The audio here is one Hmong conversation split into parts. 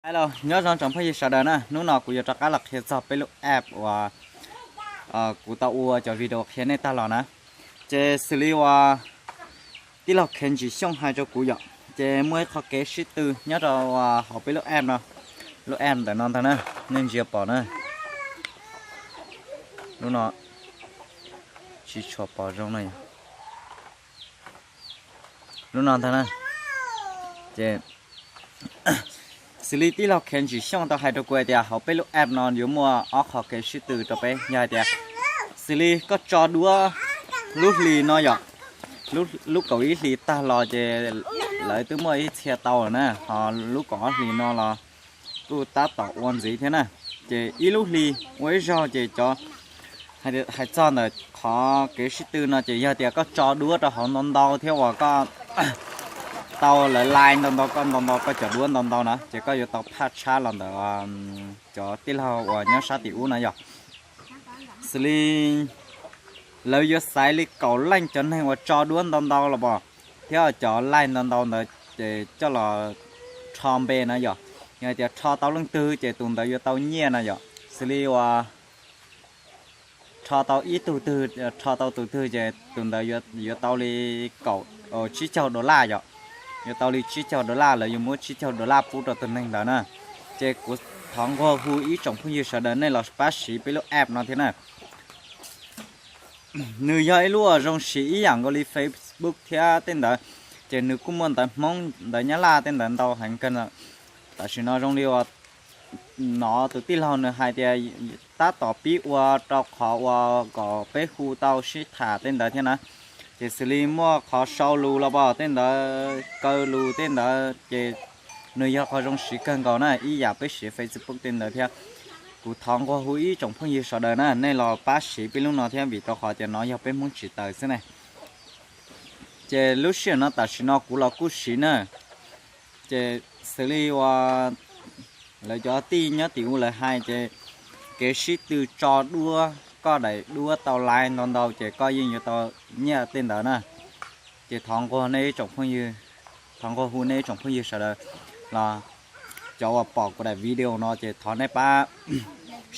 Hello, nyob zoo tsoom phooj ywg sawv daws na, hnub no kuv yuav rov qab los qhia txog peb lub app uas kuv tau ua cov video qhia nej tag los na. Ces xws li uas tij laug Khev Ntsis Xyooj hais rau kuv yom, ces muaj ib qho kev sib tw nyob rau hauv peb lub app no, lub app ntawm no ntag na, nej ntsia pom na, lub no tsis tshua pom zoo no, lub no ntag na. Ces xws li tij laug Khev Ntsis Xyooj tau hais rau kuv hais tias hauv peb lub app no yuav muaj ob qho kev sib tw rau peb, yog hais tias xws li koj tso duab lub hli no yom, lub kaum ib hli tag los ces lawv twb muaj ib txhia tau lawm na, ho lub kaum ob hli no los kuj tab tom ua ntxiv thiab na. Ces ib lub hli ua ib zaug ces cov, hais txog ntawm qhov kev sib tw no ces yog tias koj tso duab rau hauv ntau ntau thiab uas koj tau lawv like ntau ntau, koj ntau ntau koj cov duab ntau ntau na, ces koj yuav tau phaj tshab los ntawm cov tij laug uas nyob sab tim ub no yom. Xws li lawv yuav xaiv li kaum leej cov neeg uas tso duab ntau ntau los pom, thiab cov like ntau ntau ntawd ces coj los rho npe na yom. Yog tias rho tau leej twg ces tus ntawd yuav tau nyiaj na yom. Xws li uas rho tau ib tug twg, rho tau tus twg ces tus ntawd yuav tau li kaum, tsib caug dollar yom. Yuav tau li tsib caug dollar, lawv yuav muab tsib caug dollar pub rau tus neeg ntawd na. Ces kuv thov nquag hu ib tsoom phooj ywg sawv daws nej los pab siv peb lub app no thiab na. Nws yog ib lub uas zoo siv ib yam nkaus li Facebook thiab tej ntawd, ces nws kuj muaj ntawv Hmoob ntawv Nyab Laj tej ntawd ntau heev kawg. Tam sim no zoo li uas no tus tij laug nws hais tias tab tom pib ua rau qhov uas kom peb hu tau sib tham tej ntawd thiab na. Ces xws li muaj qhov sau lus los pom tej ntawd, kaw lus tej ntawd, ces nws yog qhov zoo siv kawg nkaus na, ib yam peb siv Facebook tej ntawd thiab. Kuv thov nquag hu ib tsoom phooj ywg sawv daws na, nej los pab siv peb lub no thiab vim rau qhov tias no yog peb Hmoob tsis taws xwb ne. Ces lub sij hawm no tam sim no kuv los kuj siv na. Ces xws li uas lawv cov tij nyob tim ub lawv hais ces kev sib tw tso duab, koj daim duab tau like ntau ntau ces koj yeej yuav tau nyiaj tej ntawd na. Ces thov nquag nej ib tsoom phooj ywg, thov nquag hu nej ib tsoom phooj ywg sawv daws los cov uas pom kuv daim video no ces thov nej pab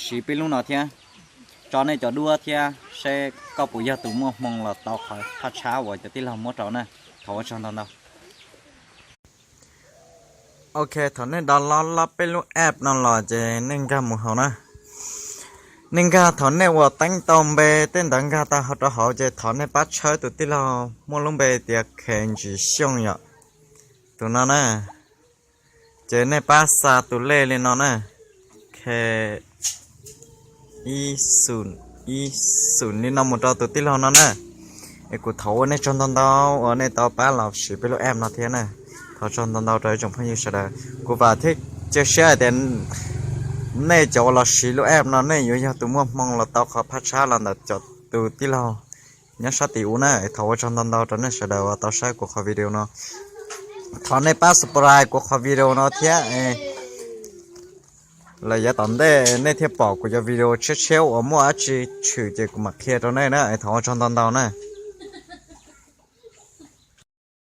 siv peb lub no thiab, tso nej cov duab thiab seb koj puas yog tus muaj hmoo los tau qhov phaj tshab uas cov tij laug muab rau na. Thov ua tsaug ntau ntau. Ok, thaum nej download peb lub app no los ces nej nkag mus hauv na. Nej nkag thaum nej uas teeb tau npe tej ntawd nkag tau rau hauv ces thov nej pab tshawb tus tij laug muaj lub npe tias Khe Ntsis Xyooj yom. Tus no na. Ces nej pab xa tus lej li no na. Khe ib xum, ib xum li no mus rau tus tij laug no na. Es kuv thov ua nej tsaug ntau ntau uas nej tau pab los siv peb lub app no thiab na. Thov tsaug ntau ntau rau ib tsoom phooj ywg sawv daws. Kuv vam thiab cia siab hais tias nej cov uas los siv lub app no nej yuav yog tus muaj hmoo los tau qhov phaj tshab los ntawm cov tus tij laug nyob sab tim ub na. Thov ua tsaug ntau ntau rau nej sawv daws uas tau saib kuv qhov video no. Thov nej pab subscribe kuv qhov video no thiab. Lawm yav tom ntej nej thiaj pom kuv cov video tshiab tshiab uas muaj dab tsi tshwm ces kuv mam qhia rau nej na. Thov ua tsaug ntau ntau na.